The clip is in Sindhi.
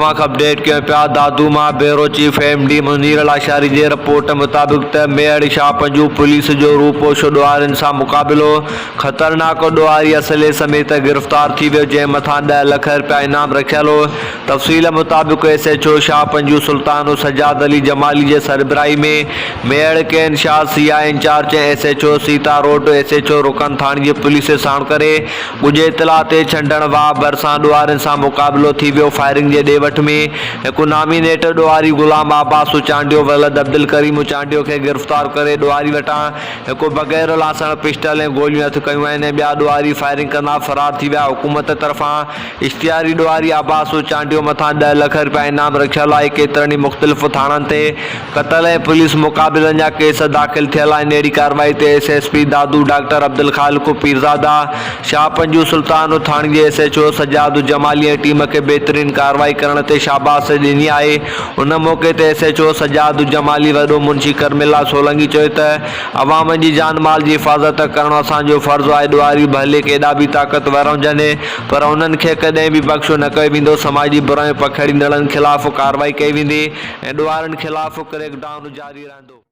اوهان کي اپڊيٽ ڪيون پيا دادو مان bureau chief M D Munir Lashari جي رپورٽ مطابق ته ميهڙ شاهه پنجو پوليس جو روپوش ڏوهارين سان مقابلو، خطرناڪ ڏوهاري اسلحي سميت گرفتار ٿي ويو جنهن مٿان ڏهه لک رپيا انعام رکيل هو تفصيل مطابق S H O Shah Panjo Sultan Sajjad Ali Jamali جي سربراهي ۾ Mehar K N Shah C I incharge ۽ S H O Sita road S H O Rukn ٿاڻي جي پوليس ساڻ ڪري ڳجهي اطلاع تي ڇنڊڻ واهه ڀرسان ڏوهارين سان مقابلو ٿي ويو، فائرنگ جي ڏي وٺ ۾ هڪ نامي نيٽ ڏوهاري غلام عباس چانڊيو ولد عبدالڪريم چانڊيو کي گرفتار ڪري ڏوهاري وٽان هڪ بغير لاسڻ پسٽل ۽ گوليون هٿ ڪيون آهن ۽ ٻيا ڏوهاري فائرنگ ڪندا فرار ٿي ويا، حڪومت طرفان اشتهاري ڏوهاري عباس چانڊيو مٿان ڏهه لک رپيا انعام رکيل آهي، ڪيترن ئي مختلف ٿاڻن تي قتل ۽ پوليس مقابلن جا ڪيس داخل ٿيل آهن، اهڙي ڪارروائي تي S S P Dadu doctor Abdul Khaliq Pirzada, Shah Panjo Sultan ٿاڻي جي S H O Sajjad Jamali ۽ team کي بهترين ڪارروائي ڪرڻ تي شاباس ڏني آهي، ان موقعي تي S H O Sajjad Jamali وڏو منشي ڪرملا سولنگي چيو ته عوام جي جان مال جي حفاظت ڪرڻ اسان جو فرض آهي، ڏوهاري ڀلي ڪيڏا به طاقتور هجن پر انهن کي ڪڏهن به بخشو نه ڪيو ويندو، سماجي برايون پکيڙيندڙن خلاف ڪارروائي ڪئي ويندي. ۽ ڏوهارين خلاف ڪريڪ ڊائون جاري رهندو.